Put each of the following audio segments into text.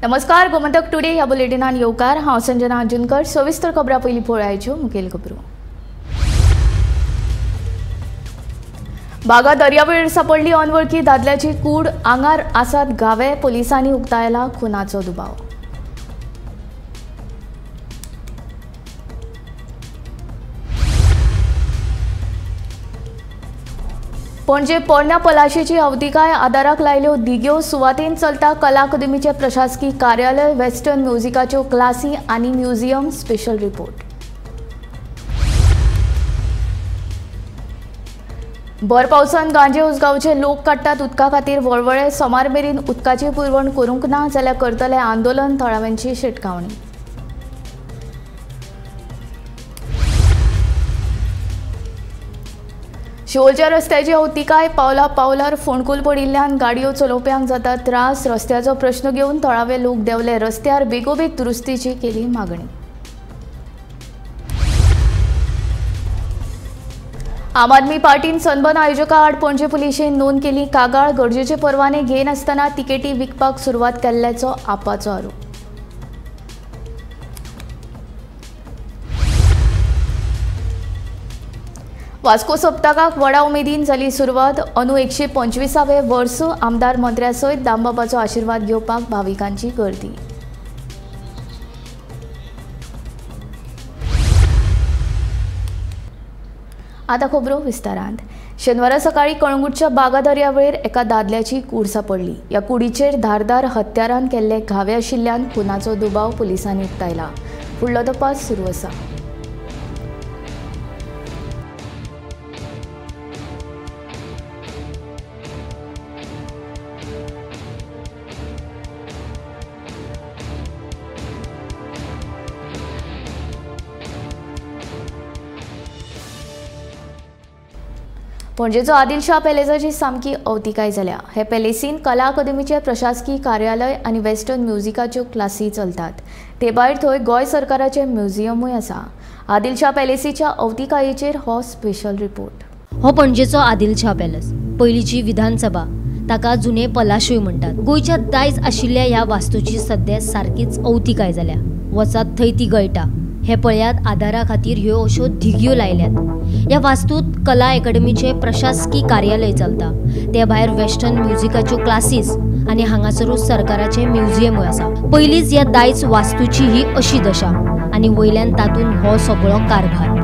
नमस्कार, गोमंतक टुडे ह्या बुलेटिनान येवकार. हांव संजना अंजुनकर. सविस्तर खबरां पयलीं पळयाच्यो मुखेल खबरो. बागा दर्यावेळेर सापडली अनवळखी दादल्याची कूड, आंगार आसात घावे, पोलिसांनी उक्तायला खुनाचो दुबाव. पणजे पोरण्या पलाशेची अवतिकाय आदाराक लायल्यो धिग्यो, सुवातेन चलता कला अकादमीचें प्रशासकी कार्यालय, वेस्टर्न म्युझिकाच्यो क्लासी आनी म्युझियम. Special report. भर पावसान गांजे उसगांवचे लोक काडटात उदका खातीर वळवळे. सोमार मेरेन उदकाची पुरवण करूंक ना जाल्यार करतले आंदोलन, थळाव्यांची शिटकावणी. शिवोलच्या रस्त्याची अवतिकाय पावला पावलार फोंडकूल पडिल्ल्यान गाडयो चलोवप्यांक जाता त्रास. रस्त्याचो प्रश्न घेवन थळावे लोक देंवले रस्त्यार, बेगोबेग दुरुस्तीची केली मागणी. आम आदमी पार्टीन सनबर्न आयोजका आड पणजे पुलिशेन नोंद केली कागाळ. गरजेचे परवाने घेनासतना तिकेटी विकपाक सुरवात केल्ल्याचो आपाचो आरोप. वास्को सप्तकाक व्हडा उमेदीन जाली सुरवात. अंदू 125वें वर्स आमदार मंत्र्या सयत दामबाबाचो आशिर्वाद घेवपाक भाविकांची गर्दी. आतां खबरो विस्तारांत. शेनवारा सकाळीं कळंगूटच्या बागा दर्यावेळेर एका दादल्याची कूड सापडली. ह्या कुडीचेर धारदार हत्यारान केल्ले घावे आशिल्ल्यान खुनाचो दुबाव पुलिसांनी उक्तायला. फुडलो तपास सुरू आसा. पणजेचो आदिलशाह पॅलेसाची सामकी अवतिकाय जाल्या. हे पॅलेसीन कला अकादमीचें प्रशासकी कार्यालय आनी वेस्टर्न म्युझिकाच्यो क्लासी चलतात. ते भायर थंय गोंय सरकाराचें म्युझियमूय आसा. आदिलशाह पॅलेसीच्या अवतिकायेचेर हो स्पेशल रिपोर्ट. हो पणजेचो आदिलशाह पॅलेस, पयलींची विधानसभा, ताका जुने पलाशूय म्हणटात. गोंयच्या दायज आशिल्ल्या ह्या वास्तूची सद्या सारकीच अवतिकाय जाल्या. वचात थंय ती गळटा. हे पळयात, आदारा खातीर ह्यो अश्यो धिगयो लायल्यात. ह्या वास्तूत कला अकादमीचे प्रशासकी कार्यालय चलता. ते भायर वेस्टर्न म्युझिकाच्यो क्लासीस आनी हांगासरूच सरकाराचें म्युझियमूय आसा. पयलींच ह्या दायज वास्तूची ही अशी दशा आनी वयल्यान तातूंत हो सगळो कारभार.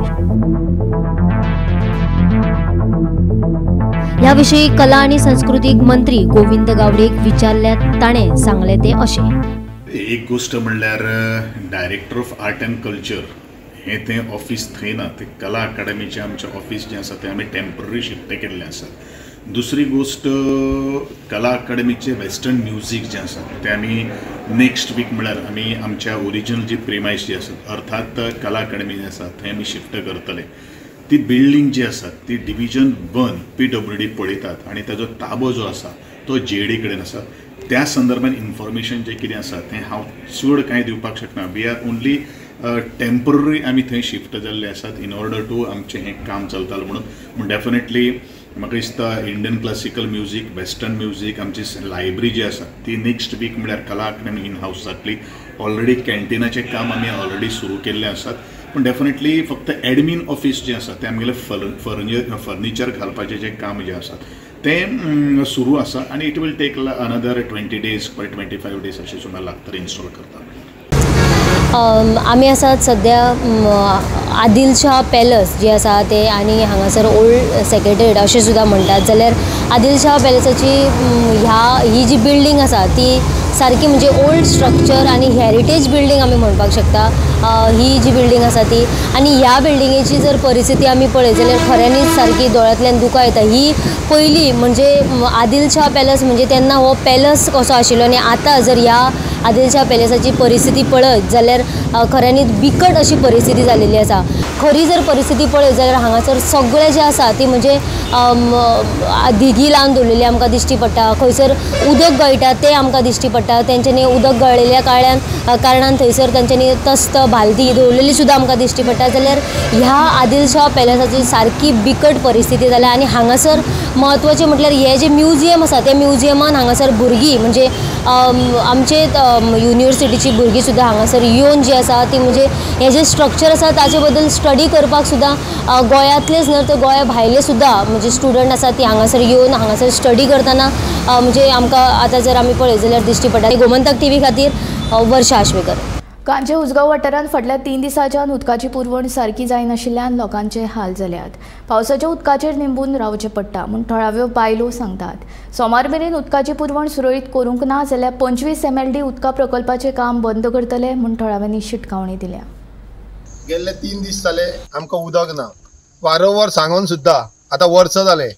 ह्या विशीं कला आनी संस्कृतीक मंत्री गोविंद गावडेक विचारल्यार ताणें सांगलें तें अशें. एक गोश्ट म्हणल्यार director of art and culture हें तें ऑफिस थंय ना, तें कला अकादमीचें आमचें ऑफिस जें आसा तें आमी टेम्पररी शिफ्ट केल्लें आसा. दुसरी गोश्ट, कला अकादमीचें वेस्टर्न म्युजीक जें आसा तें आमी नेक्स्ट वीक म्हणल्यार आमी आमच्या ओरिजिनल जी प्रिमायस जी आसा, अर्थात कला अकादमी जी आसा थंय आमी शिफ्ट करतले. ती बिल्डींग जी आसा ती डिविजन 1 PWD पळयतात आनी ताजो ताबो जो आसा तो JD कडेन आसा. त्या संदर्भात इन्फॉर्मेशन जें कितें आसा तें हांव चड कांय दिवपाक शकना. We are only temporary आमी थंय शिफ्ट जाल्ले आसात इन ऑर्डर टू आमचें हें काम चलतालें म्हणून. पूण डेफिनेटली म्हाका दिसता Indian classical music, western music, आमची लायब्ररी जी आसा ती नेक्स्ट वीक म्हणल्यार कला अकादमी इन हावस जातली. ऑलरेडी कॅन्टिनाचें काम आमी ऑलरेडी सुरू केल्लें आसात. पूण डेफिनेटली फक्त एडमीन ऑफिस जें आसा तें आमगेलें फर्निचर घालपाचें जें काम जें आसा तें सुरू आसा आनी it will take another 20 days 25 days अशें सुमार लागतलें इन्स्टॉल करता. आमी आसात सद्या आदिलशाह पॅलस जी आसा ते आनी हांगासर ओल्ड सेक्रेटरीट अशें सुद्दां म्हणटात. जाल्यार आदिलशाह पॅलेसाची ही जी बिल्डींग आसा ती सारकी म्हणजे ओल्ड स्ट्रक्चर आनी हेरिटेज बिल्डींग आमी म्हणपाक शकता ही जी बिल्डींग आसा ती. आनी ह्या बिल्डिंगेची जर परिस्थिती आमी पळयत जाल्यार खऱ्यांनीच सारकी दोळ्यांतल्यान दुकां येता. ही पयली म्हणजे आदिलशाह पॅलस म्हणजे तेन्ना हो पॅलस कसो आशिल्लो आनी आतां जर ह्या आदिलशाह पॅलेसाची परिस्थिती पळयत जाल्यार खऱ्यांनीच बिकट अशी परिस्थिती जाल्लेली आसा. खरी जर परिस्थिती पळयत जाल्यार हांगासर सगळें जें आसा ती म्हणजे धिगी लावन दवरलेली आमकां दिश्टी पडटा. खंयसर उदक गळटा तें आमकां दिश्टी पडटा. तेंच्यांनी उदक गळिल्ल्या कारणान थंयसर तेंच्यांनी तस्त बालदी दवरलेली सुद्दां आमकां दिश्टी पडटा. जाल्यार ह्या आदिलशाह पॅलेसाची सारकी बिकट परिस्थिती जाल्या. आनी हांगासर म्हत्वाचें म्हटल्यार हें जें म्युझियम आसा त्या म्युझियमान हांगासर भुरगीं म्हणजे आमचे युनिवर्सिटीची भुरगीं सुद्दां हांगासर येवन जी आसा ती म्हणजे हें जें स्ट्रक्चर आसा ताचे बद्दल स्टडी करपाक सुद्दां गोंयांतलेच न्हय तर गोंया भायले सुद्दां म्हणजे स्टुडंट आसा ती हांगासर येवन हांगासर स्टडी करतना म्हणजे आमकां आतां जर आमी पळयत जाल्यार दिश्टी पडटा. गोमंतक टीव्ही खातीर वर्षा आश्वेकर. कांजे उसगांव वाठारांत फाटल्या 3 दिसांच्यान उदकाची पुरवण सारकी जायनाशिल्ल्यान लोकांचे हाल जाल्यात. पावसाच्या उदकाचेर निंबून रावचें पडटा म्हूण थळाव्यो बायलो सांगतात. सोमार मेरेन उदकाची पुरवण सुरळीत करूंक ना जाल्यार 25 MLD उदका प्रकल्पाचें काम बंद करतले म्हूण थळाव्यांनी शिटकावणी दिल्या. गेल्ले 3 दीस जाले आमकां उदक ना. वारंवार सांगून सुद्दां आतां वर्स जालें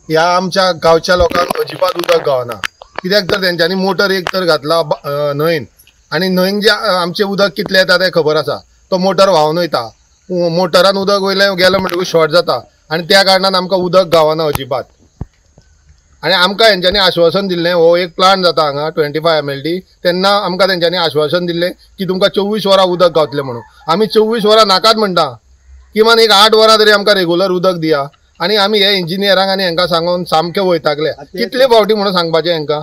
ह्या आमच्या गांवच्या लोकांक अजिबात उदक गावना. कित्याक तर तेंच्यांनी मोटर एक तर घातला न्हंयन आनी न्हंयन जे आमचें उदक कितलें येता तें खबर आसा. तो मोटर व्हांवन वयता, मोटरान उदक वयलें गेलें म्हणटकूच शॉर्ट जाता आनी त्या कारणान आमकां उदक गावना अजिबात. आनी आमकां हेंच्यांनी आश्वासन दिल्लें हो एक प्लांट जाता हांगा 25 MLD, तेन्ना आमकां तेंच्यांनी आश्वासन दिल्लें की तुमकां 24 वरां उदक गावतलें म्हणून. आमी 24 वरां नाकात म्हणटा, किमान एक 8 वरां तरी आमकां रेगुलर उदक दिया. आनी आमी हे इंजिनियरांक आनी हेंकां सांगून सामकें वयताकले. कितले फावटी म्हणून सांगपाचें हेंकां?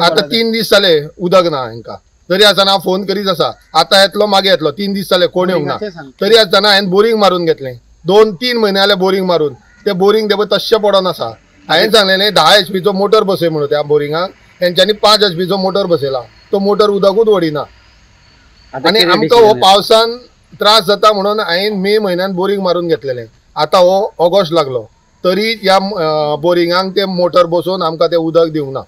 आतां 3 दीस जाले उदक ना हेंकां. तरी आसतना हांव फोन करीत आसा, आतां येतलो मागीर येतलो, 3 दीस जाले कोण येवंक ना. तरी आसतना हांवें बोरींग मारून घेतलें, 2-3 म्हयने जाले बोरींग मारून. तें बोरींग तें पळय तश्शें पडोन आसा. हांवें सांगलेलें 10 HPचो मोटर बसय म्हणून त्या बोरिंगाक, तेंच्यांनी 5 HPचो मोटर बसयला. तो मोटर उदकूच वडिना. आनी आमकां हो पावसान त्रास जाता म्हणून हांवें मे म्हयन्यान बोरींग मारून घेतलेलें. आतां हो ऑगस्ट लागलो तरी ह्या बोरिंगांक ते मोटर बसोवन आमकां तें उदक दिवंक ना.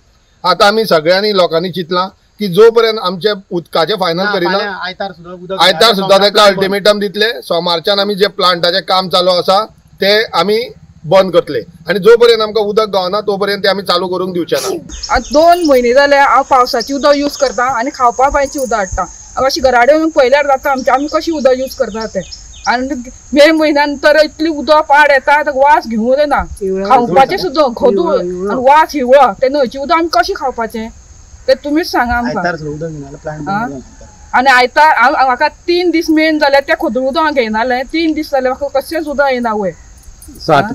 आतां आमी सगळ्यांनी लोकांनी चिंतलां की जो पर्यंत आमचे उदकाचें फायनल करिना, आयतार सुद्दां ताका अल्टिमेटम दितले. सोमारच्यान आमी जे प्लांटाचें काम चालू आसा तें आमी बंद करतले आनी जो पर्यंत आमकां उदक गावना तो पर्यंत ते आमी चालू करूंक दिवचे ना. 2 म्हयने जाले हांव पावसाचें उदक यूज करता आनी खावपा बांयचें उदक हाडटा. अशें घरा कडेन पळयल्यार जाता आमचें आमी कशें उदक यूज करता तें. आनी मे म्हयन्यान तर इतली उदक पाड येता वास घेवूंक येना, खावपाचें सुद्दां खदूळ आनी वास हिवळो. तें न्हंयचें उदक आमी कशें खावपाचें तें तुमीच सांगा आमकां. आनी आयतार म्हाका 3 दीस मेन जाल्यार तें खदूळ उदक हांव घेयनालें. 3 दीस जाले म्हाका कशेंच उदक येना वयर.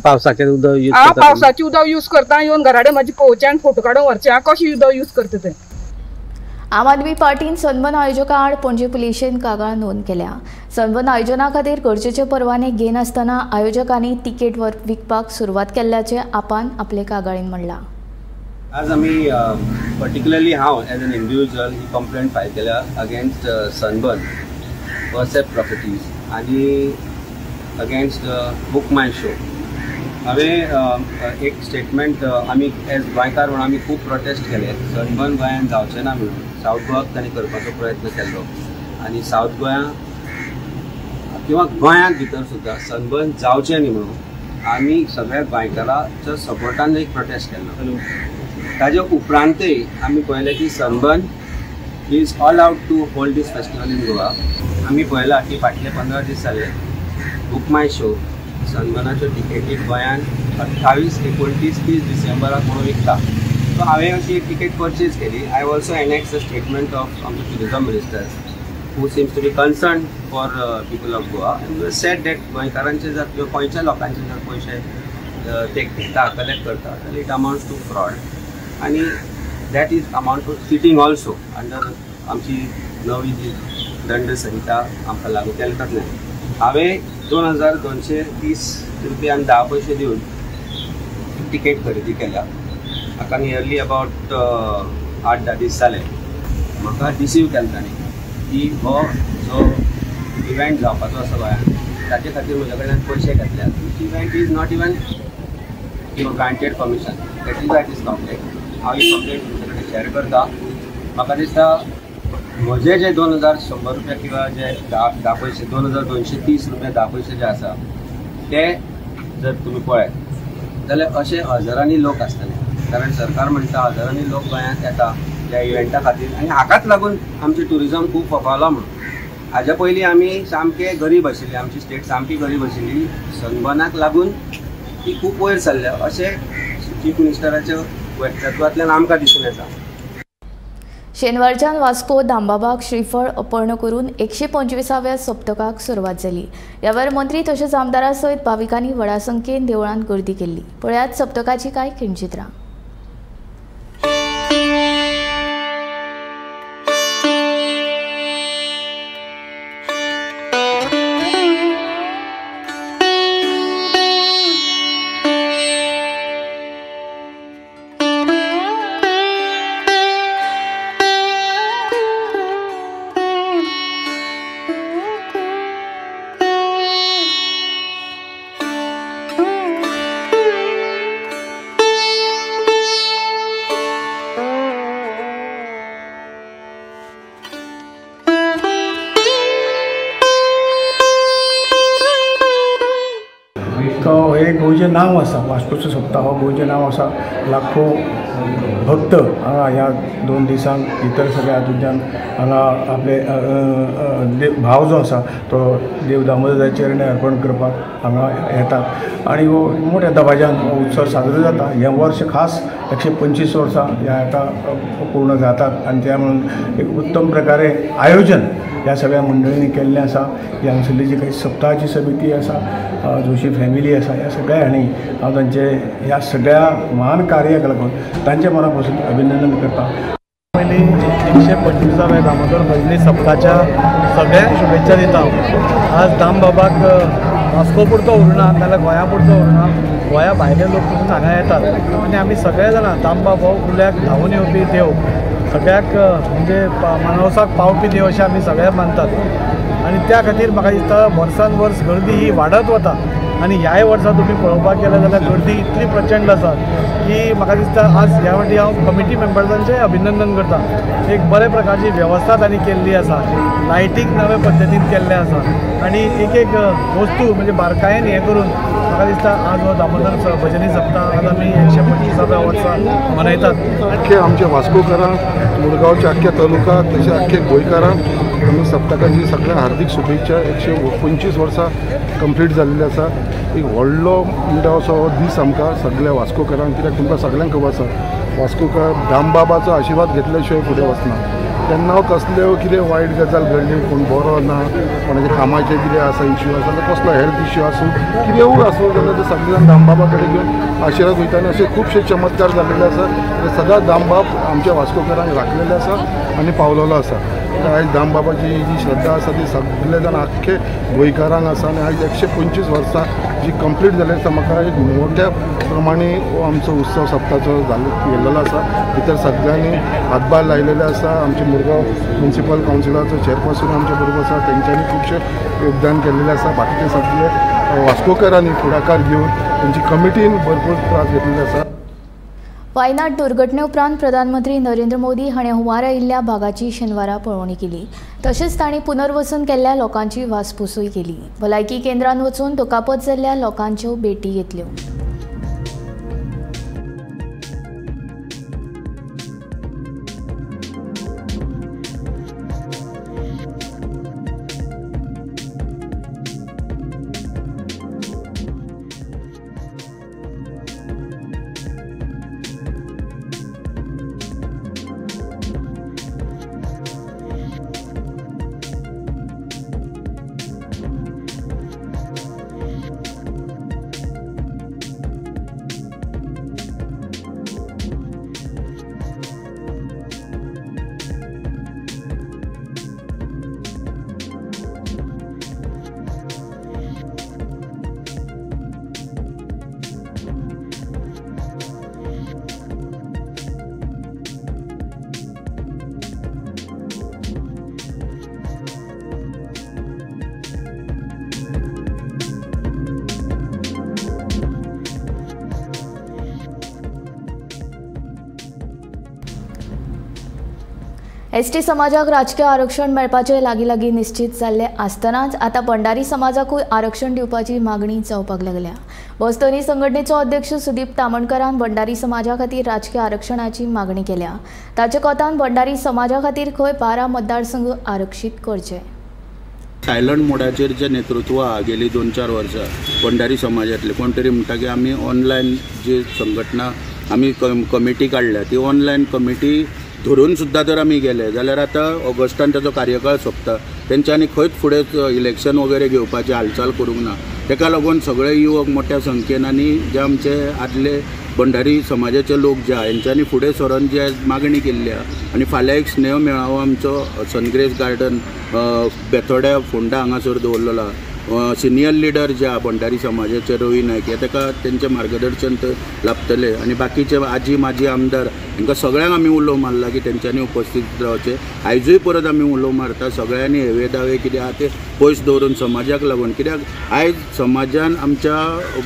पावसाचें उदक हांव पावसाचें उदक यूज करता, येवन घरा कडेन म्हाजी पळोवचें आनी फोटो काडून व्हरचें. हांव कशें उदक यूज करता तें. आम आदमी पार्टीन सनबर्न आयोजका आड पणजे पुलिशेन कागाळ नोंद केल्या. सनबर्न आयोजना खातीर गरजेचे परवाने घेनासतना आयोजकांनी तिकेट विकपाक सुरवात केल्ल्याचें आपान आपले कागाळीन म्हणलां. आज आमी पर्टिक्युलरली हांव as an individual he complaint file केल्या अगेन्स्ट सनबर्न परसेप्ट प्रॉपर्टीज आनी अगेन्स्ट बुक माय शो. हांवें एक स्टेटमेंट, आमी एज गोंयकार म्हणून आमी खूब प्रोटेस्ट केले सनबर्न गोंयांत जावचें ना म्हणून. सावथ गोवाक तांणी करपाचो प्रयत्न केल्लो आनी सावथ गोंया किंवा गोंयांत भितर सुद्दां सनबर्न जावचें न्ही म्हणून आमी सगळ्या गोंयकाराच्या सपोर्टान एक प्रोटेस्ट केल्लो. ताजे उपरांतय आमी पळयलें की Sunburn is all out to hold this festival in Goa. आमी पळयलां की फाटले 15 दीस जाले बुक माय शो सनबर्नाच्यो टिकेटी गोंयांत 28, 29, 30 डिसेंबराक म्हणून विकता. सो हांवें अशी एक टिकेट परचेज केली. I also annex the statement of आमचो tourism minister who seems to be concern for people of Goa and said that गोंयकारांचे जर किंवा गोंयच्या लोकांचे जर पयशे ते घेता, कलेक्ट करता जाल्यार it amounts to fraud आनी that is amount to cheating also under आमची नवी जी दंड संहिता आमकां लागू केल्या तसलें. हांवें 2230 रुपया आनी 10 पयशे दिवन तिकेट खरेदी केल्या. म्हाका नियरली अबावट 8-10 दीस जाले. म्हाका डिसीव केलें तांणी की हो जो इव्हेंट जावपाचो आसा गोंयांत ताचे खातीर म्हज्या कडल्यान पयशे घेतल्यात. Which event is not even granted permission, that is why this complaint. हांव ही कंप्लेंट तुमचे कडेन शेअर करता. म्हाका दिसता म्हजे जे 2100 रुपया किंवा जे 10 पयशे 2230 रुपया 10 पयशे जे आसा ते जर तुमी पळयत जाल्यार अशे हजारांनी लोक आसतले. कारण सरकार म्हणटा हजारांनी लोक गोंयांत येता ह्या इव्हेंटा खातीर आनी हाकाच लागून आमचें ट्युरिजम खूब फोफावलां म्हणून. हाज्या पयलीं आमी सामके गरीब आशिल्ले, आमची स्टेट सामकी गरीब आशिल्ली. सनबर्नाक लागून ती खूब वयर सरल्या अशें चीफ मिनिस्टराच्या वक्तृत्वांतल्यान आमकां दिसून येता. शेनवारच्यान वास्को दामबाबाक श्रीफळ अर्पण करून 125व्या सप्तकाक सुरवात जाली. ह्या वेळार मंत्री तशेंच आमदारा सयत भाविकांनी व्हडा संख्येन देवळांत गर्दी केल्ली. पळयात सप्तकाची कांय खिणचित्रां. तो एक गोंयचें नांव आसा, वास्कोचो सप्तक हो गोंयचें नांव आसा. लाखो भक्त हांगा ह्या 2 दिसांक भितर सगळ्या हातूंतल्यान हांगा आपले भाव जो आसा तो देव दामोदराच्या चरणी अर्पण करपाक हांगा येतात आनी हो मोठ्या दबाज्यान हो उत्सव साजरो जाता. हें वर्स खास 125 वर्सां ह्या आतां पूर्ण जातात आनी त्या म्हणून एक उत्तम प्रकारे आयोजन ह्या सगळ्या मंडळींनी केल्लें आसा. ही हांगसरली जी काही सप्ताहाची समिती आसा, जोशी फॅमिली आसा, ह्या सगळ्या हांणी हांव तांचे ह्या सगळ्या महान कार्याक लागून तांचे मना पासून अभिनंदन करता. पयलीं 125व्या दामोदर भजनी सप्ताच्या सगळ्यांक शुभेच्छा दिता. आज दामबाबाक वास्को पुरतो उरना नाल्यार गोंया पुरतो उरना, गोंया भायले लोक पसून हांगा येतात आनी आमी सगळे जाणां दामबाब हो उल्याक धांवून येवपी देव, सगळ्याक म्हणजे मानवसाक पावपी देव अशें आमी सगळे मानतात आनी त्या खातीर म्हाका दिसता वर्सान वर्स गर्दी ही वाडत वता आनी ह्याय वर्सा तुमी पळोवपाक गेले जाल्यार गर्दी इतली प्रचंड आसा की म्हाका दिसता आज ह्या फावटी हांव कमिटी मेंबर्सांचें अभिनंदन करता. एक बरे प्रकारची वेवस्था तांणी केल्ली आसा, लायटींग नवे पद्दतीन केल्लें आसा आनी एक एक वस्तू म्हणजे बारकायेन हें करून म्हाका दिसता आज हो दामोदर भजनी सप्ताह आज आमी 125व्या वर्सा मनयतात. आख्खे आमच्या वास्कोकारांक, मुरगांवच्या आख्ख्या तालुका तशें आख्खे गोंयकारांक आमी सप्तकाची सगळ्यांक हार्दीक शुभेच्छा. 125 वर्सां कंप्लीट जाल्लें आसा. एक व्हडलो म्हणटा असो हो दीस आमकां सगळ्या वास्कोकारांक, कित्याक तुमकां सगळ्यांक खबर आसा वास्कोकार दामबाबाचो आशिर्वाद घेतल्या शिवाय फुडें वचना. तेन्ना कसल्यो कितें वायट गजाल घडली, कोण बरो ना, कोणाच्या कामाचें कितें आसा इश्यू आसा जाल्यार कसलो हेल्थ इश्यू आसूं कितेंय आसूं जाल्यार ते सगळे जाण दामबाबा कडेन घेवन आशिर्वाद वयता आनी अशे खुबशे चमत्कार जाल्लेले आसा. सदांच दामबाब आमच्या वास्कोकारांक राखलेले आसा आनी पावलेलो आसा. आयज दामबाबाची जी श्रद्धा आसा ती सगळे जाण आख्खे गोंयकारांक आसा आनी आयज 125 वर्सां जी कंप्लीट जाल्ली आसा. म्हाका एक मोठ्या प्रमाणे हो आमचो उत्सव सप्ताचो केल्लो आसा. भितर सगळ्यांनी हातभार लायलेले आसा. आमचे मुरगांव म्युनिसिपल कावन्सिलाचो चेअरपर्सन आमचे बरोबर आसा, तेंच्यांनी खुबशें योगदान केल्लेलें आसा. बाकीचे सगळे वास्कोकारांनी फुडाकार घेवन तेंची कमिटीन भरपूर त्रास घेतलेले आसा. वायनाड दुर्घटने उपरांत प्रधानमंत्री नरेंद्र मोदी हाणें हुंवार आयिल्ल्या भागाची शेनवारा पळोवणी केली. तशेंच तांणी पुनर्वसन केल्ल्या लोकांची वासपुसूय केली. भलायकी केंद्रांत वचून दुखापत जाल्ल्या लोकांच्यो भेटी घेतल्यो. एसटी समाजाक राजकीय आरक्षण मेळपाचें लागीं लागीं निश्चित जाल्लें आसतनाच आतां भंडारी समाजाकूय आरक्षण दिवपाची मागणी जावपाक लागल्या. बस्तनी संघटनेचो अध्यक्ष सुदीप तामणकरान भंडारी समाजा खातीर राजकीय आरक्षणाची मागणी केल्या. ताचे कोतान भंडारी समाजा खातीर खंय 12 मतदारसंघ आरक्षीत करचे. सायलंट मोडाचेर जे नेतृत्व आहा गेली 2-4 वर्सां भंडारी समाजांतले कोण तरी म्हणटा की आमी ऑनलायन जी संघटना आमी कमिटी काडल्या ती ऑनलायन कमिटी धरून सुद्दां जर आमी गेले जाल्यार आतां ऑगस्टान ताचो कार्यकाळ सोंपता, तेंच्यांनी खंयच फुडें इलेक्शन वगैरे घेवपाची हालचाल करूंक ना. ताका लागून सगळे युवक मोठ्या संख्येन आनी जे आमचे आदले भंडारी समाजाचे लोक जे आहा हेंच्यांनी फुडें सरून जे मागणी केल्ली आहा आनी फाल्यां एक स्नेह मेळावो आमचो सनग्रेस गार्डन बेतोड्या फोंडा हांगासर दवरलेलो आहा. सिनियर लिडर जे आहा भंडारी समाजाचे रवी नायक हे ताका तेंचें मार्गदर्शन थंय लाभतलें आनी बाकीचे आजी माजी आमदार हांकां सगळ्यांक आमी उलो मारला की तेंच्यांनी उपस्थीत रावचें. आयजूय परत आमी उलो मारता सगळ्यांनी हेवे दावे कितें आहा ते पयस दवरून समाजाक लागून, कित्याक आयज समाजान आमच्या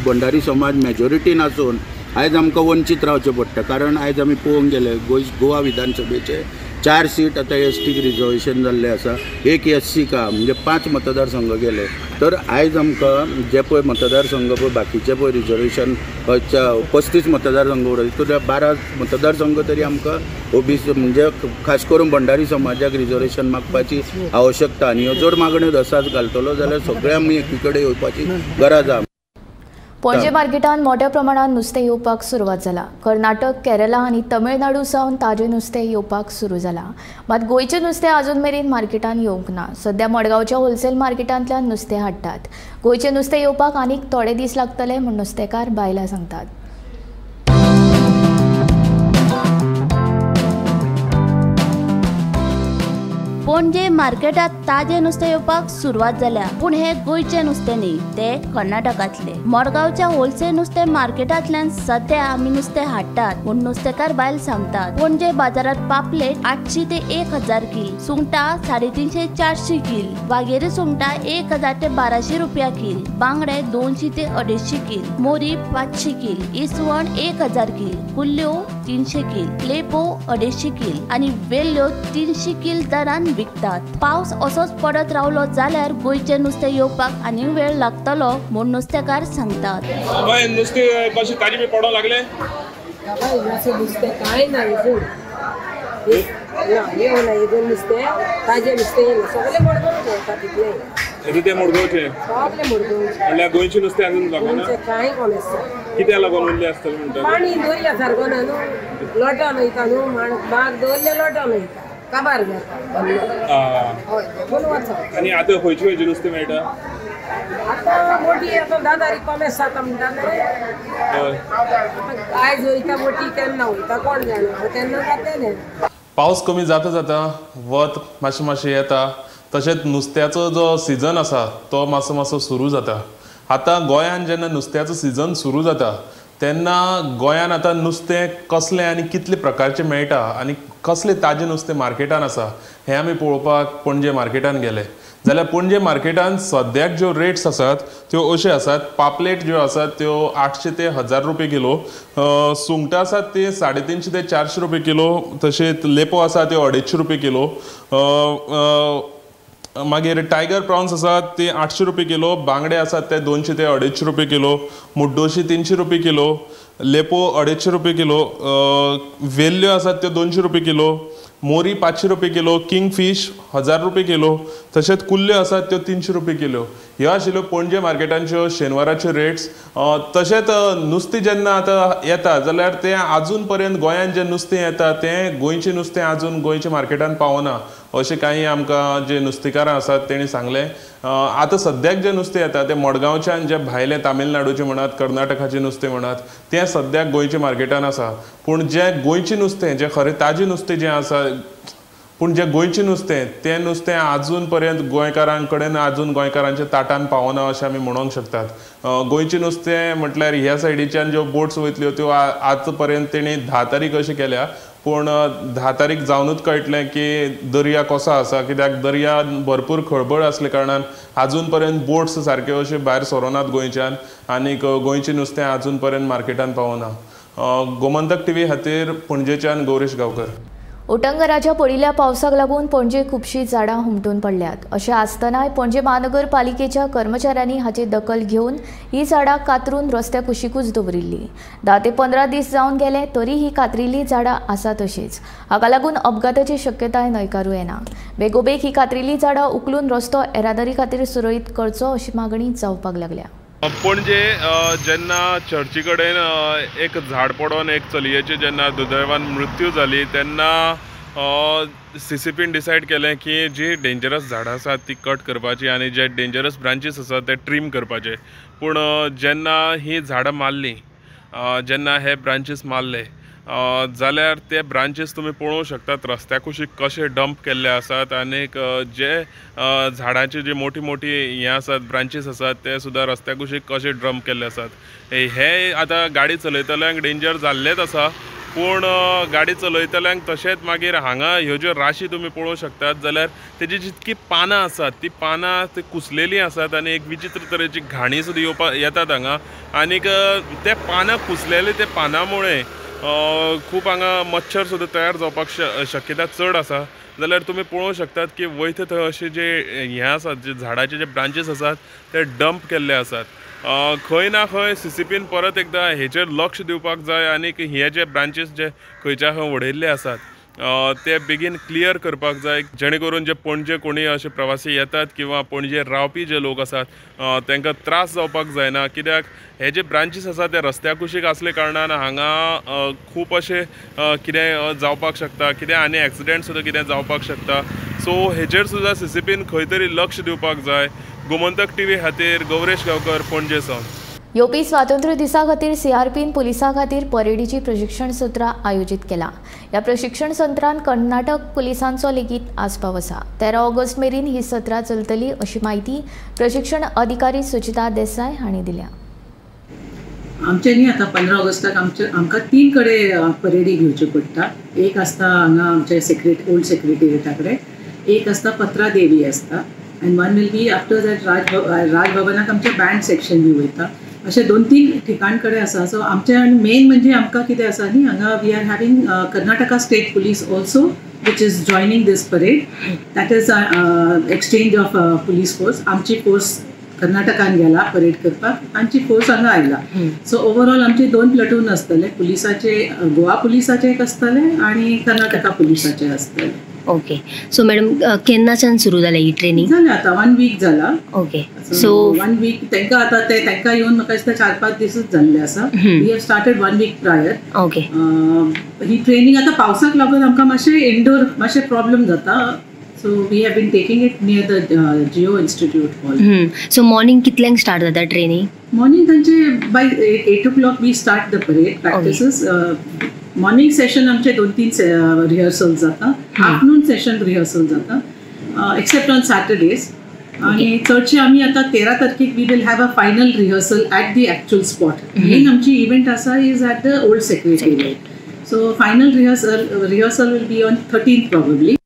भंडारी समाज मेजॉरिटीन आसून आयज आमकां वंचीत रावचें पडटा. कारण आयज आमी पळोवंक गेले गोवा विधानसभेचे 4 सीट आतां एस टीक रिजर्वेशन जाल्लें आसा, 1 एस सीक आहा, म्हणजे 5 मतदारसंघ गेले. तर आयज आमकां जे पळय मतदारसंघ पळय बाकीचे पळय रिजर्वेशन 35 मतदारसंघ उरता तितूंतल्या 12 मतदारसंघ तरी आमकां ओबीसी म्हणजे खास करून भंडारी समाजाक रिजर्वेशन मागपाची आवश्यकता आनी ह्यो जर मागण्यो दसाच घालतलो जाल्यार सगळ्या आमी एकी कडेन येवपाची गरज आहा. पणजे मार्केटांत मोठ्या प्रमाणात नुस्तें येवपाक सुरवात जाला. कर्नाटक, केरला आनी तमिळनाडू सावन ताजें नुस्तें येवपाक सुरू जाला. मात गोंयचें नुस्तें अजून मेरेन मार्केटांत येवंक ना. सद्या मडगांवच्या होलसेल मार्केटांतल्यान नुस्तें हाडटात. गोंयचें नुस्तें येवपाक आनीक थोडे दीस लागतले म्हूण नुस्तेकार बायलां सांगतात. पणजे मार्केटात ताजें नुस्तें येवपाक सुरवात जाल्या, पूण हे गोंयचें नुस्तें न्ही, ते कर्नाटकांतले. मडगांवच्या होलसेल नुस्तें मार्केटांतल्यान सद्या आमी नुस्तें हाडटात म्हूण नुस्तेकार बायल सांगतात. पणजे बाजारात पापलेट 800 ते 1000 कील, सुंगटां 350 400 कील, वागेरी सुंगटां 1000 ते 1200 रुपया कील, बांगडे 200 ते 250 कील, मोरी 500 कील, इसवण 1000 कील, कुल्ल्यो 300 कील, लेपो 250 कील आनी वेल्ल्यो 300 कील दरान विकतात. पावस असोच पडत रावलो जाल्यार गोंयचें नुस्तें येवपाक आनी वेळ लागतलो म्हूण नुस्तेकार सांगतात. नुस्तें कशें ताजें बी पडोंक लागलें? नुस्तें कांय ना, येवना नुस्तें ताजें नुस्तें येयना, सगळें मडगांवचें येता तितलें. तें मडगांवचें सगळें मडगांवचें म्हणल्यार गोंयचें नुस्तें अजून लागना? कांय कोण आसता कित्याक लागून उरलें आसतलें म्हणटा? पाणी दर्या सारको ना न्हू, लोटोन वयता न्हू, बाग दवरलें लोटोन वयता, काबार जाता. हय देखून वचप. आनी आतां खंयचें खंयचें नुस्तें मेळटा? आतां मोटी आतां 10 तारीख कोमेस जाता म्हणटा न्हू, आयज वयता मोटी केन्ना वयता कोण जाणा, तेन्ना जातलें. पावस कमी जाता जाता वत मातशें मातशें येता, तशेंच नुस्त्याचो जो सिजन आसा तो मातसो मातसो सुरू जाता. आतां गोंयांत जेन्ना नुस्त्याचो सिजन सुरू जाता तेन्ना गोंयांत आतां नुस्तें कसलें आनी कितले प्रकारचें मेळटा आनी कसलें ताजें नुस्तें मार्केटान आसा हें आमी पळोवपाक पणजे मार्केटान गेले. जाल्यार पणजे मार्केटान सद्याक ज्यो रेट्स आसात त्यो अश्यो आसात. पापलेट ज्यो आसात त्यो 800 ते 1000 रुपये किलो, सुंगटां आसात ती 350 ते 400 रुपये किलो, तशेंच लेपो आसा त्यो 250 रुपये किलो, मागीर टायगर प्रॉन्स आसात ते 800 रुपये किलो, बांगडे आसात ते 200 ते 250 रुपये किलो, मुड्डोशी 300 रुपये किलो, लेपो 250 रुपये किलो, वेल्ल्यो आसात त्यो 200 रुपये किलो, मोरी 500 रुपये किलो, किंग फिश 1000 रुपये किलो, तशेंच कुल्ल्यो आसात त्यो 300 रुपये किलो. ह्यो आशिल्ल्यो पणजे मार्केटांच्यो शेनवाराच्यो रेट्स. तशेंच नुस्तें जेन्ना आतां येता जाल्यार तें आजून पर्यंत गोंयांत जें नुस्तें येता तें गोंयचें नुस्तें आजून गोंयच्या मार्केटान पावना अशें कांय आमकां जे नुस्तेकारां आसात तेणी सांगलें. आतां सद्याक जें नुस्तें येता तें मडगांवच्यान जें भायलें तामिळनाडूचें म्हणात, कर्नाटकाचें नुस्तें म्हणात, तें सद्याक गोंयच्या मार्केटान आसा. पूण जें गोंयचें नुस्तें, जें खरें ताजें नुस्तें जें आसा, पूण जें गोंयचें नुस्तें तें नुस्तें आजून पर्यंत गोंयकारां कडेन आजून गोंयकारांच्या ताटान पावना अशें आमी म्हणूंक शकतात. गोंयचें नुस्तें म्हटल्यार ह्या सायडीच्यान ज्यो बोट्स वयतल्यो त्यो आज पर्यंत तेणी 10 तारीख अशें केल्या, पूण 10 तारीख जावनूच कळटलें की दर्या कसो आसा, कित्याक दर्या भरपूर खळबळ आसल्या कारणान आजून पर्यंत बोट्स सारक्यो अश्यो भायर सरोनात गोंयच्यान आनीक गोंयचें नुस्तें आजून पर्यंत मार्केटान पावना. गोमंतक टीव्ही खातीर पणजेच्यान गौरीश गांवकर. उटंगराच्या पडिल्ल्या पावसाक लागून पणजे खुबशीं झाडां हुमटून पडल्यात. अशें आसतनाय पणजे महानगरपालिकेच्या कर्मचाऱ्यांनी हाची दखल घेवन ही झाडां कातरून रस्त्या कुशीकूच दवरिल्ली. 10 ते 15 दीस जावन गेले तरी ही कातरिल्ली झाडां आसा तशीच. हाका लागून अपघाताची शक्यताय न्हयकारूं येना. बेगोबेग ही कातरिल्ली झाडां उखलून रस्तो येरादारी खातीर सुरळीत करचो अशी मागणी जावपाक लागल्या. पणजे जेन्ना चर्ची कडेन एक झाड पडोन एक चलयेची जेन्ना दुर्दैवान मृत्यू जाली तेन्ना सीसीपीन डिसायड केलें की जी डेंजरस झाडां आसात ती कट करपाची आनी जे डेंजरस ब्रांचीस आसात ते ट्रीम करपाचे. पूण जेन्ना ही झाडां मारली, जेन्ना हे ब्रांचीस मारले जाल्यार ते ब्रांचीस तुमी पळोवंक शकतात रस्त्या कुशीक कशे डंप केल्ले आसात आनीक जे झाडांची जी मोठी मोठी हें आसात ब्रांचीस आसात ते सुद्दां रस्त्या कुशीक कशे डंप केल्ले आसात. हे आतां गाडी चलयतल्यांक डेंजर जाल्लेच आसा, पूण गाडी चलयतल्यांक तशेंच मागीर हांगा ह्यो ज्यो राशी तुमी पळोवंक शकतात जाल्यार तेजी जितकी पानां आसात ती पानां ती कुसलेलीं आसात आनी एक विचित्र तरेची घाणी सुद्दां येवपाक येतात हांगा. आनीक ते पानां कुसलेले ते पानां मुळे खूब हांगा मच्छर सुद्दां तयार जावपाक शक्यता चड आसा. जाल्यार तुमी पळोवंक शकतात की वयता थंय अशे जे हें आसात जे झाडाचे जे ब्रांचीस आसात ते डंप केल्ले आसात. खंय ना खंय सीसीपीन परत एकदां हेचेर लक्ष दिवपाक जाय आनीक हे जे ब्रांचीस जे खंयच्या खंय उडयल्ले आसात ते बेगीन क्लियर करपाक जाय, जेणे करून जे पणजे कोणी अशे प्रवासी येतात किंवा पणजे रावपी जे लोक आसात तांकां त्रास जावपाक जायना. कित्याक हे जे ब्रांचीस आसात ते रस्त्या कुशीक आसले कारणान हांगा खूब अशें कितें जावपाक शकता, कितें आनी एक्सिडेंट सुद्दां कितें जावपाक शकता. सो हेचेर सुद्दां सीसीपीन खंय तरी लक्ष दिवपाक जाय. गोमंतक टीव्ही खातीर गौरेश गांवकर, पणजे सावन. येवपी स्वातंत्र्य दिसा खातीर सीआरपीन पुलिसां खातीर परेडीची प्रशिक्षण सत्रां आयोजीत केला. ह्या प्रशिक्षण सत्रांत कर्नाटक पुलिसांचो लेगीत आस्पाव आसा. 13 ऑगस्ट मेरेन ही सत्रां चलतली अशी म्हायती प्रशिक्षण अधिकारी सुचिता देसाय हांणी दिल्या. आमचे न्ही आतां 15 ऑगस्टाक आमकां 3 कडेन परेडी घेवच्यो पडटा. एक आसता हांगा आमचे ओल्ड सेक्रेटेरिएटा कडेन, एक आसता पत्रादेवी आसता, and one will be after that राजभवनाक आमचें बँड सेक्शन बी वयता. अशे 2-3 ठिकाण कडेन आसा. सो आमचे आनी मेन म्हणजे आमकां कितें आसा न्ही, हांगा we are having Karnataka state police also which is joining this parade. That is exchange of police force. आमची फोर्स कर्नाटकान गेला परेड करपाक, तांची फोर्स हांगा आयला. सो ओवरऑल आमचे 2 प्लटून आसतले, पुलिसाचे गोवा पुलिसाचे एक आसतले आनी कर्नाटका पुलिसाचे आसतले. ओके, सो मॅडम केन्नाच्यान सुरू जालें ही ट्रेनिंग? जालें आतां 1 वीक जाला. ओके, सो 1 वीक तांकां आतां ते तांकां येवन म्हाका दिसता 4-5 दिसूच जाल्ले आसा. We have started 1 week prior. Okay, he training आतां पावसाक लागून आमकां मातशें इंडोर मातशें प्रॉब्लम जाता. So we have been taking it near the Jio Institute hall. So morning कितल्यांक स्टार्ट जाता ट्रेनिंग? मॉर्निंग तांचे by 8 o'clock we start the parade practices. Morning session आमचे 2-3 रिहर्सल जाता, आफ्टरनून सेशन रिहर्सल जाता, एक्सेप्ट ऑन सॅटरडेज. आणि चडशे आमी आतां 13 तारखेक we will have a final rehearsal at the actual spot. Main आमची इव्हेंट आसा is at the old secretariat. So final rehearsal will be on 13th probably.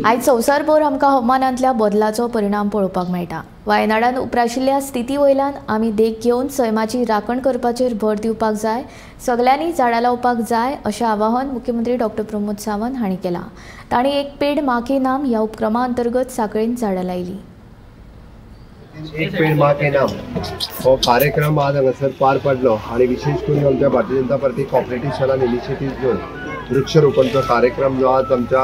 आयज संवसारभर आमकां हवामानांतल्या बदलाचो परिणाम पळोवपाक मेळटा. वायनाडान उप्राशिल्ल्या स्थिती वयल्यान आमी देख घेवन सैमाची राखण करपाचेर भर दिवपाक जाय, सगल्यांनी झाडां लावपाक जाय अशें आवाहन मुख्यमंत्री डॉक्टर प्रमोद सावंत हांणी केलां. तांणी एक पेड माँ के नाम ह्या उपक्रमा अंतर्गत सांखळेन झाडां लायली. एक पेड माँ के नाम हो कार्यक्रम आज हांगासर पार पडलो आनी विशेष करून आमच्या Bharatiya Janata party cooperative सेलान initiative घेवन वृक्षरोपणचो कार्यक्रम जो आज आमच्या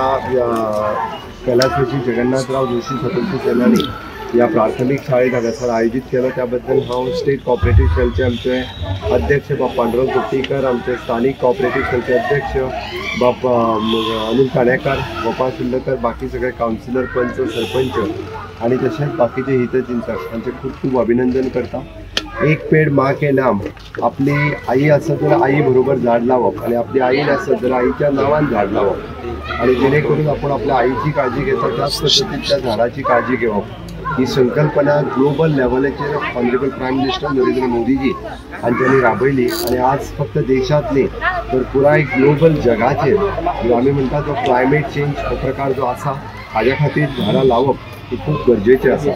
कैलासवासी जगन्नाथराव जोशी स्वतंत्र सेनानी ह्या प्राथमीक शाळेत हांगासर आयोजीत केलो. त्याबद्दल हांव स्टेट कॉपरेटीव सेलचे आमचे अध्यक्ष बाब पांडुरंग कुट्टीकर, आमचे स्थानीक कॉपरेटीव सेलचे अध्यक्ष बाब अनिल काणेकर, गोपाळ सुर्लकर, बाकी सगळे कावन्सिलर, पंच, सरपंच आनी तशेंच बाकीचे हितचिंतक हांचे खूब खूब अभिनंदन करता. एक पेड माँ के नाम, आपली आई आसत जाल्यार आई बरोबर झाड लावप आनी आपली आई नासत जाल्यार आईच्या नांवान झाड लावप आनी जेणे करून आपूण आपल्या आईची काळजी घेता त्याच पद्दतीन त्या झाडाची काळजी घेवप ही संकल्पना ग्लोबल लेवलाचेर honourable prime minister Narendra Modiji हांच्यांनी राबयली आनी आज फक्त देशांत न्ही तर पुराय ग्लोबल जगाचेर जो आमी म्हणटा तो क्लायमेट चेंज हो प्रकार जो आसा हाज्या खातीर झाडां लावप ही खूब गरजेचें आसा.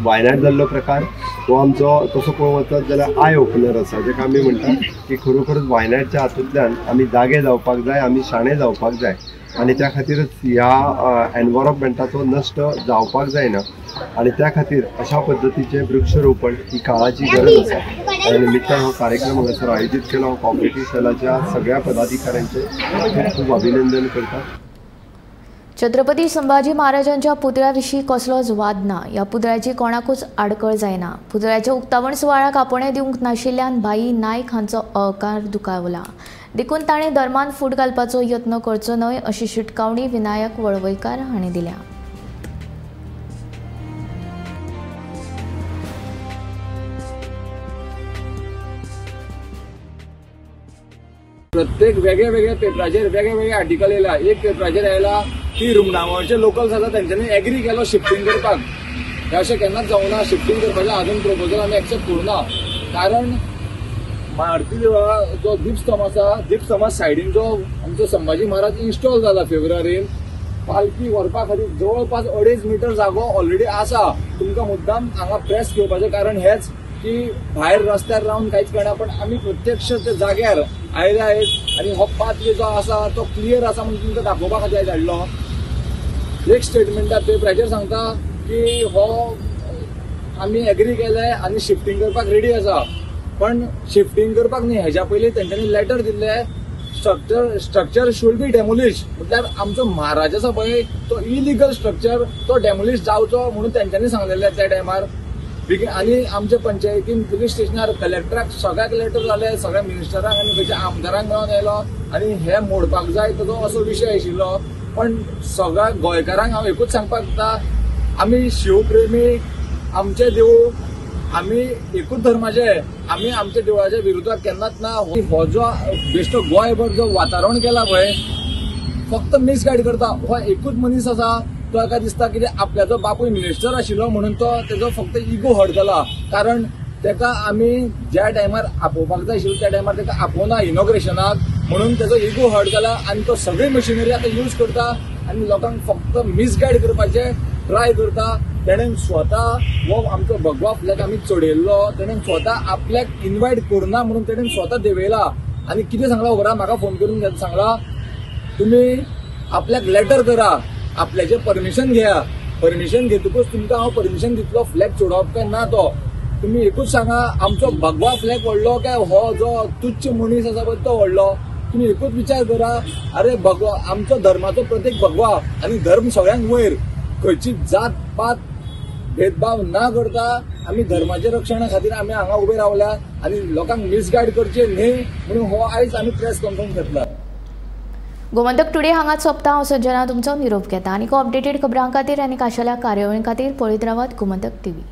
वायनाड जाल्लो प्रकार हो आमचो तसो पळोवंक वचत जाल्यार I opener आसा, जेका आमी म्हणटा की खरोखरच वायनाडच्या हातूंतल्यान आमी जागे जावपाक जाय, आमी शाणे जावपाक जाय आनी त्या खातीरच ह्या एनवायरमेंटाचो नश्ट जावपाक जायना आनी त्या खातीर अशा पद्दतीचें वृक्षरोपण ही काळाची गरज आसा. त्या निमित्तान हो कार्यक्रम हांगासर आयोजीत केलो. हांव कॉपरेटीव सेलाच्या सगळ्या पदाधिकाऱ्यांचें खूब खूब अभिनंदन करता. छत्रपती संभाजी महाराजांच्या पुतळ्याविशीं कसलोच वाद ना. ह्या पुतळ्याची कोणाकूच आडखळ जायना. पुतळ्याच्या उक्तावण सुवाळ्याक आपोवणें दिवंक नाशिल्ल्यान भाई नायक हांचो अहंकार दुखावला. देखून ताणें धर्मान फूट घालपाचो यत्न करचो न्हय अशी शिटकावणी विनायक वळवयकार हांणी दिल्या. प्रत्येक वेगळे वेगळे पेपराचेर वेगळे वेगळे आर्टिकल येयला. एक पेपराचेर आयला की रुमडावळचे लोकल्स आसा तेंच्यांनी एग्री केलो शिफ्टींग करपाक. हें अशें केन्नाच जावना. शिफ्टींग करपाचें आजून प्रपोजल आमी एक्सेप्ट करूना, कारण मारुती देवळा जो दीपस्तंभ आसा, दीपस्तंभा सायडीन जो आमचो संभाजी महाराज इन्स्टॉल जाला फेब्रुवारीन, पालखी व्हरपा खातीर जवळपास 2.5 मिटर जागो ऑलरेडी आसा. तुमकां मुद्दाम हांगा प्रेस घेवपाचें कारण हेंच की भायर रस्त्यार रावन कांयच कळना, पण आमी प्रत्यक्ष त्या जाग्यार आयले आहेत आनी हो पाथवे जो आसा तो क्लियर आसा म्हणून तुमकां दाखोवपा खातीर आयज हाडलो. एक स्टेटमेंटार पेपराचेर सांगता की हो आमी एग्री केले आनी शिफ्टींग करपाक रेडी आसा, पण शिफ्टींग करपाक न्ही, हेज्या पयलीं तेंच्यांनी लेटर दिल्लें स्ट्रक्चर should be demolish, म्हटल्यार आमचो महाराज आसा पळय तो इलिगल स्ट्रक्चर तो डेमोलिश जावचो म्हणून तेंच्यांनी सांगलेलें त्या टायमार. आनी आमच्या पंचायतीन पुलीस स्टेशनार कलेक्टराक सगळ्याक लेटर जाले, सगळ्या मिनिस्टरांक आनी खंयच्या आमदारांक मेळोन आयलो आनी हे मोडपाक जाय ताजो असो विशय आशिल्लो. पण सगळ्या गोंयकारांक हांव एकूच सांगपाक जाता, आमी शिवप्रेमी, आमचें देवूळ, आमी एकूच धर्माचे, आमी आमच्या देवळाच्या विरोधात केन्नाच ना. हो जो बेश्टो गोंयभर जो वातावरण केला पळय फक्त मिसगायड करता. हो एकूच मनीस आसा तो एका दिसता कितें आपल्याचो बापूय मिनिस्टर आशिल्लो म्हणून तो तेजो फक्त इगो हर्ट जाला, कारण तेका आमी ज्या टायमार आपोवपाक जाय आशिल्लो त्या टायमार तेका आपोवना इनॉग्रेशनाक, म्हणून तेजो इगो हर्ट जाला आनी तो सगळी मशिनरी आतां यूज करता आनी लोकांक फक्त मिसगायड करपाचें ट्राय करता. तेणेन स्वता हो आमचो भगवा फ्लॅग आमी चडयल्लो, तेणेन स्वता आपल्याक इनवायट करुना म्हणून तेणेन स्वता देंवयला. आनी कितें सांगला खबर आहा, म्हाका फोन करून सांगला तुमी आपल्याक लेटर करा, आपल्याचें परमिशन घेया, परमिशन घेतकूच तुमकां हांव परमिशन दितलो फ्लॅग चडोवप काय ना तो. तुमी एकूच सांगा आमचो भगवा फ्लॅग व्हडलो काय हो जो तुच्छ मनीस आसा पळय तो व्हडलो? तुमी एकूच विचार करा, अरे भगवा आमचो धर्माचो प्रतीक भगवा आनी धर्म सगळ्यांक वयर, खंयची जात पात भेदभाव ना करता आमी धर्माच्या रक्षणा खातीर आमी हांगा उबे रावल्या आनी लोकांक मिसगायड करचे न्ही म्हणून हो आयज आमी प्रेस कॉन्फरन्स घेतला. गोमंतक टुडे हांगाच सोंपता. हांव संजना तुमचो निरोप घेता. आनी अपडेटेड खबरां खातीर आनी खाशेल्या कार्यावळी खातीर पळयत रावात गोमंतक टीव्ही.